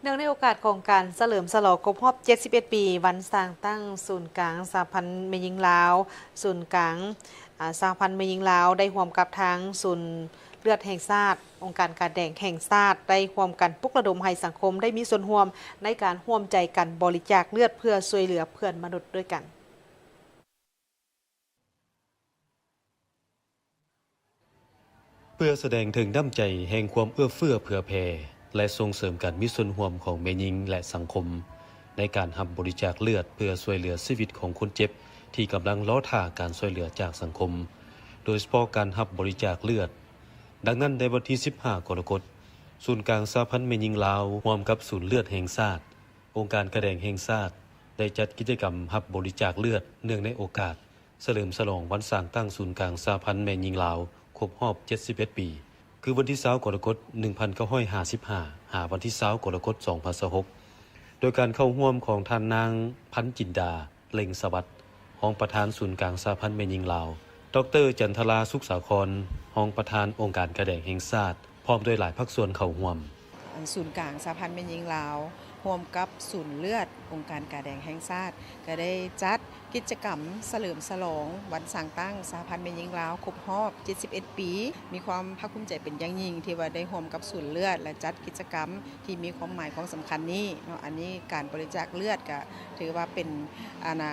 ເນື່ອງໃນໂອກາດຂອງການສະເຫຼີມສະຫຼອງຄົບຮອບເຈັດສິບເອັດປີ ວັນສ້າງຕັ້ງສູນກາງສະຫະພັນແມ່ຍິງລາວ, ສູນກາງ ອາ ສະຫະພັນແມ່ຍິງລາວ ໄດ້ຮ່ວມກັບທາງສູນເລືອດແຫ່ງຊາດ, ອົງການກາແດງແຫ່ງຊາດ ໄດ້ຮ່ວມກັນປຸກລະດົມໃຫ້ສັງຄົມໄດ້ມີສ່ວນຮ່ວມໃນການຮ່ວມໃຈກັນບໍລິຈາກເລືອດ ເພື່ອຊ່ວຍເຫຼືອເພື່ອນມະນຸດດ້ວຍກັນ. ເພື່ອສະແດງເຖິງນ້ຳໃຈແຫ່ງຄວາມເອື້ອເຟື້ອເຜື່ອແຜ່ ແລະ ສົ່ງເສີມການມີສ່ວນຮ່ວມຂອງແມ່ຍິງ ແລະ ສັງຄົມ ໃນການຮັບບໍລິຈາກເລືອດ ເພື່ອຊ່ວຍເຫຼືອຊີວິດຂອງຄົນເຈັບທີ່ກຳລັງລໍຖ້າການຊ່ວຍເຫຼືອຈາກສັງຄົມ, ໂດຍສະເພາະການຮັບບໍລິຈາກເລືອດ. ດັ່ງນັ້ນ, ໃນວັນທີສິບຫ້າ ກໍລະກົດ, ສູນກາງສະຫະພັນແມ່ຍິງລາວ ຮ່ວມກັບສູນເລືອດແຫ່ງຊາດ, ອົງການກາແດງແຫ່ງຊາດ ໄດ້ຈັດກິດຈະກຳຮັບບໍລິຈາກເລືອດ ເນື່ອງໃນໂອກາດ ສະເຫຼີມສະຫຼອງວັນສ້າງຕັ້ງສູນກາງສະຫະພັນແມ່ຍິງລາວ ຄົບຮອບເຈັດສິບເອັດປີ ຄືວັນທີຊາວ ກໍລະກົດ ໜຶ່ງພັນເກົ້າຮ້ອຍຫ້າສິບຫ້າ ຫາວັນທີຊາວ ກໍລະກົດ ສອງພັນຊາວຫົກ ໂດຍການເຂົ້າຮ່ວມຂອງທ່ານນາງ ພັນຈິນດາ ເລັ່ງສະຫວັດ ຮອງປະທານສູນກາງສະຫະພັນແມ່ຍິງລາວ, ດອກເຕີ ຈັນທະລາ ສຸກສາຄອນ ຮອງປະທານອົງການກາແດງແຫ່ງຊາດ ພ້ອມດ້ວຍຫຼາຍພາກສ່ວນເຂົ້າຮ່ວມ. ສູນກາງສະຫະພັນແມ່ຍິງລາວ ຮ່ວມກັບສູນເລືອດອົງການກາແດງແຫ່ງຊາດ ກໍໄດ້ຈັດກິດຈະກຳສະເຫຼີມສະຫຼອງວັນສ້າງຕັ້ງສະຫະພັນແມ່ຍິງລາວຄົບຮອບເຈັດສິບເອັດປີ. ມີຄວາມພາກພູມໃຈເປັນຢ່າງຍິ່ງທີ່ວ່າໄດ້ຮ່ວມກັບສູນເລືອດ ແລະ ຈັດກິດຈະກຳທີ່ມີຄວາມໝາຍຄວາມສຳຄັນນີ້ເນາະ. ອັນນີ້ການບໍລິຈາກເລືອດກໍຖືວ່າເປັນ ອັນນ່າ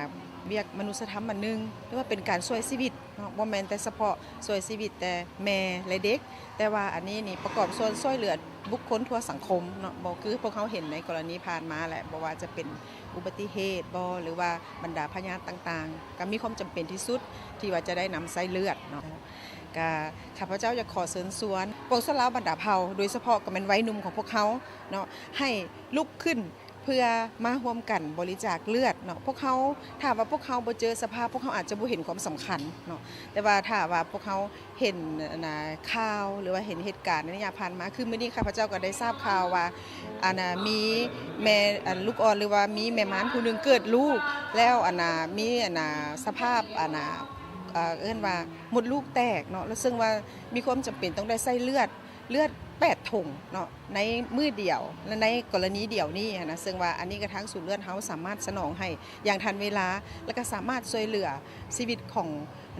ວຽກມະນຸດສະທຳອັນໜຶ່ງ ຫຼືວ່າເປັນການຊ່ວຍຊີວິດ ເນາະ ບໍ່ແມ່ນແຕ່ສະເພາະຊ່ວຍຊີວິດແຕ່ແມ່ ແລະ ເດັກ, ແຕ່ວ່າອັນນີ້ນີ້ປະກອບສ່ວນຊ່ວຍເຫຼືອບຸກຄົນທົ່ວສັງຄົມເນາະ, ບໍ່ຄືພວກເຮົາເຫັນໃນກໍລະນີຜ່ານມາແຫຼະ, ບໍ່ວ່າຈະເປັນອຸບັດຕິເຫດບໍ ຫຼືວ່າບັນດາພະຍາດຕ່າງໆ ກໍມີຄວາມຈຳເປັນທີ່ສຸດທີ່ວ່າຈະໄດ້ນຳໃຊ້ເລືອດເນາະ. ກະຂ້າພະເຈົ້າຢາກຂໍເຊີນຊວນປວງຊົນລາວບັນດາເຜົ່າ, ໂດຍສະເພາະກໍແມ່ນໄວໜຸ່ມຂອງພວກເຮົາເນາະ, ໃຫ້ລຸກຂຶ້ນ ເພື່ອມາຮ່ວມກັນບໍລິຈາກເລືອດເນາະ. ພວກເຮົາ ຖ້າວ່າພວກເຮົາບໍ່ເຈີສະພາບ ພວກເຮົາອາດຈະບໍ່ເຫັນຄວາມສຳຄັນເນາະ, ແຕ່ວ່າຖ້າວ່າພວກເຮົາເຫັນ ອັນນ່າ ຂ່າວ ຫຼືວ່າເຫັນເຫດການໃນໄລຍະຜ່ານມາ, ຄືມື້ນີ້ຂ້າພະເຈົ້າກໍໄດ້ຊາບຂ່າວວ່າ ອັນນ່າ ມີແມ່ ອັນ ລູກອ່ອນ ຫຼືວ່າມີແມ່ມານຜູ້ໜຶ່ງເກີດລູກແລ້ວ ອັນນ່າ ມີ ອັນນ່າ ສະພາບ ອັນນ່າ ເອີ ເອີ້ນວ່າມົດລູກແຕກເນາະ, ແລ້ວເຊິ່ງວ່າມີຄວາມຈຳເປັນຕ້ອງໄດ້ໃຊ້ເລືອດ ເລືອດແປດຖົງເນາະ ໃນມື້ດຽວ ແລະ ໃນກໍລະນີດຽວນີ້ຫັ້ນນະ, ເຊິ່ງວ່າອັນນີ້ກະທາງສູນເລືອດເຮົາສາມາດສະໜອງໃຫ້ຢ່າງທັນເວລາ ແລະ ກະສາມາດຊ່ວຍເຫຼືອຊີວິດຂອງ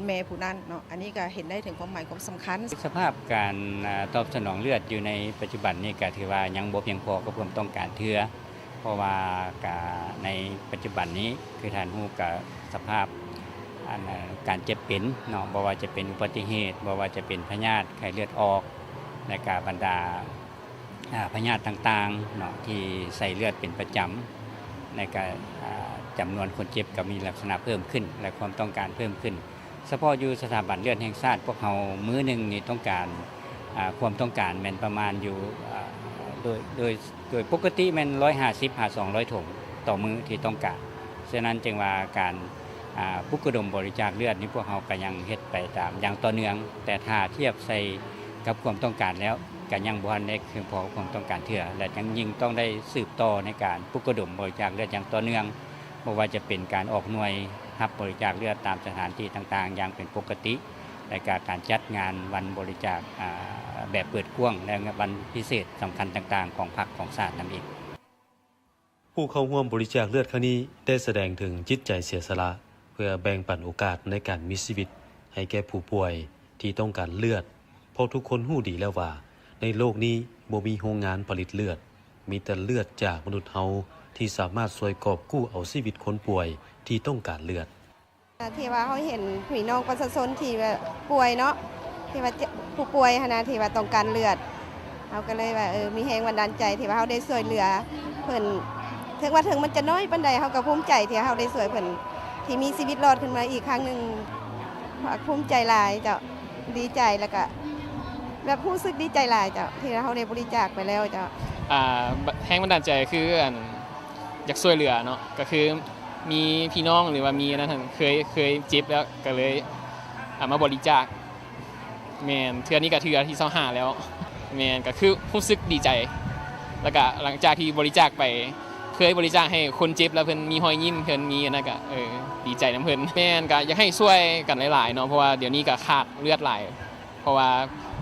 ແມ່ຜູ້ນັ້ນເນາະ. ອັນນີ້ກະເຫັນໄດ້ເຖິງຄວາມໝາຍຄວາມສຳຄັນ. ສະພາບການ ອາ ຕອບສະໜອງເລືອດຢູ່ໃນປັດຈຸບັນນີ້ກະຖືວ່າຍັງບໍ່ພຽງພໍກັບຄວາມຕ້ອງການເທື່ອ. ເພາະວ່າກະໃນປັດຈຸບັນນີ້ ຄືທ່ານຮູ້ກະສະພາບ ອັນ ການເຈັບເປັນເນາະ, ບໍ່ວ່າຈະເປັນອຸບັດຕິເຫດ, ບໍ່ວ່າຈະເປັນພະຍາດໄຂ້ເລືອດອອກ ແລະ ກະບັນດາ ອາ ພະຍາດຕ່າງໆເນາະ ທີ່ໃສ່ເລືອດເປັນປະຈຳ ແລະ ກະ ອາ ຈຳນວນຄົນເຈັບກະມີລັກສະນະເພີ່ມຂຶ້ນ ແລະ ຄວາມຕ້ອງການເພີ່ມຂຶ້ນ. ສະເພາະຢູ່ສະຖາບັນເລືອດແຫ່ງຊາດ ພວກເຮົາມື້ໜຶ່ງນີ້ຕ້ອງການ ອາ ຄວາມຕ້ອງການແມ່ນປະມານຢູ່ ອາ ໂດຍ ໂດຍ ໂດຍປົກກະຕິແມ່ນຮ້ອຍຫ້າສິບຫາສອງຮ້ອຍຖົງຕໍ່ມື້ທີ່ຕ້ອງການ. ສະນັ້ນຈຶ່ງວ່າການ ອາ ປຸກລະດົມບໍລິຈາກເລືອດນີ້ ພວກເຮົາກະຍັງເຮັດໄປຕາມຢ່າງຕໍ່ເນື່ອງ, ແຕ່ຖ້າທຽບໃສ່ກັບຄວາມຕ້ອງການແລ້ວ ກະຍັງບໍ່ທັນໄດ້ພຽງພໍຄວາມຕ້ອງການເທື່ອ ແລະ ຍັງຍິ່ງຕ້ອງໄດ້ສືບຕໍ່ໃນການປຸກລະດົມບໍລິຈາກເລືອດຢ່າງຕໍ່ເນື່ອງ. ບໍ່ວ່າຈະເປັນການອອກໜ່ວຍຮັບບໍລິຈາກເລືອດຕາມສະຖານທີ່ຕ່າງໆຢ່າງເປັນປົກກະຕິ ແລະ ກະການຈັດງານວັນບໍລິຈາກ ອາ ແບບເປີດກວ້າງ ແລະ ວັນພິເສດສຳຄັນຕ່າງໆຂອງພັກຂອງຊາດນຳອີກ. ຜູ້ເຂົ້າຮ່ວມບໍລິຈາກເລືອດຄັ້ງນີ້ໄດ້ສະແດງເຖິງຈິດໃຈເສຍສະຫຼະ ເພື່ອແບ່ງປັນໂອກາດໃນການມີຊີວິດໃຫ້ແກ່ຜູ້ປ່ວຍທີ່ຕ້ອງການເລືອດ, ເພາະທຸກຄົນຮູ້ດີແລ້ວວ່າ ໃນໂລກນີ້ບໍ່ມີໂຮງງານຜະລິດເລືອດ, ມີແຕ່ເລືອດຈາກມະນຸດເຮົາທີ່ສາມາດຊ່ວຍກອບກູ້ເອົາຊີວິດຄົນປ່ວຍທີ່ຕ້ອງການເລືອດ. ທີ່ວ່າເຮົາເຫັນພີ່ນ້ອງປະຊາຊົນທີ່ແບບປ່ວຍເນາະ, ທີ່ວ່າເຈັບ ຜູ້ປ່ວຍຫັ້ນນະ ທີ່ວ່າຕ້ອງການເລືອດ, ເຮົາກໍເລີຍວ່າ ເອີ ມີແຮງບັນດານໃຈທີ່ວ່າເຮົາໄດ້ຊ່ວຍເຫຼືອເພິ່ນ, ເຖິງວ່າເຖິງມັນຈະນ້ອຍປານໃດ ເຮົາກໍພູມໃຈທີ່ເຮົາໄດ້ຊ່ວຍເພິ່ນ ທີ່ມີຊີວິດລອດຂຶ້ນມາອີກຄັ້ງໜຶ່ງ. ພາກພູມໃຈຫຼາຍເຈົ້າ, ດີໃຈ ແລ້ວກະແບບຮູ້ສຶກດີໃຈຫຼາຍເຈົ້າ ທີ່ເຮົາໄດ້ບໍລິຈາກໄປແລ້ວເຈົ້າ. ອາ ແຮງບັນດານໃຈຄື ອັນ ຢາກຊ່ວຍເຫຼືອເນາະ, ກໍຄືມີພີ່ນ້ອງ ຫຼືວ່າມີອັນນັ້ນ ເຄີຍ ເຄີຍເຈັບແລ້ວ ກໍເລີຍ ອາ ມາບໍລິຈາກ. ແມ່ນ, ເທື່ອນີ້ກໍເທື່ອທີຊາວຫ້າແລ້ວ. ແມ່ນ, ກໍຄືຮູ້ສຶກດີໃຈ. ແລ້ວກໍຫຼັງຈາກທີ່ບໍລິຈາກໄປ, ເຄີຍບໍລິຈາກໃຫ້ຄົນເຈັບແລ້ວ ເພິ່ນມີຮອຍຍິ້ມ, ເພິ່ນມີອັນນັ້ນ ກໍ ເອີ ດີໃຈນຳເພິ່ນ. ແມ່ນ, ກໍຢາກໃຫ້ຊ່ວຍກັນຫຼາຍໆເນາະ, ເພາະວ່າດຽວນີ້ກໍຂາດເລືອດຫຼາຍ. ເພາະວ່າ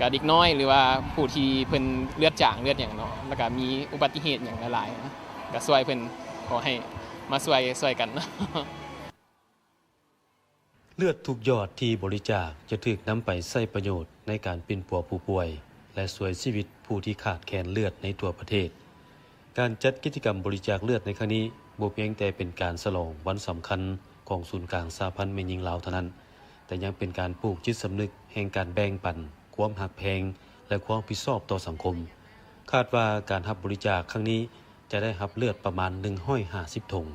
ກະເດັກນ້ອຍ ຫຼືວ່າຜູ້ທີ່ເພິ່ນເລືອດຈາງເລືອດຫຍັງເນາະ ແລ້ວກະມີອຸບັດຕິເຫດຫຍັງຫຼາຍໆ ກະຊ່ວຍເພິ່ນ ຂໍໃຫ້ມາຊ່ວຍ ຊ່ວຍກັນ. ເລືອດທຸກຢອດທີ່ບໍລິຈາກຈະຖືກນຳໄປໃຊ້ປະໂຫຍດໃນການປິ່ນປົວຜູ້ປ່ວຍ ແລະ ຊ່ວຍຊີວິດຜູ້ທີ່ຂາດແຄນເລືອດໃນທົ່ວປະເທດ. ການຈັດກິດຈະກຳບໍລິຈາກເລືອດໃນຄັ້ງນີ້ ບໍ່ພຽງແຕ່ເປັນການສະຫຼອງວັນສຳຄັນຂອງສູນກາງສະຫະພັນແມ່ຍິງລາວເທົ່ານັ້ນ, ແຕ່ຍັງເປັນການປູກຈິດສຳນຶກແຫ່ງການແບ່ງປັນ, ຄວາມຮັກແພງ ແລະ ຄວາມຮັບຜິດຊອບຕໍ່ສັງຄົມ. ຄາດວ່າການຮັບບໍລິຈາກຄັ້ງນີ້ຈະໄດ້ຮັບເລືອດປະມານໜຶ່ງຮ້ອຍຫ້າສິບຖົງ.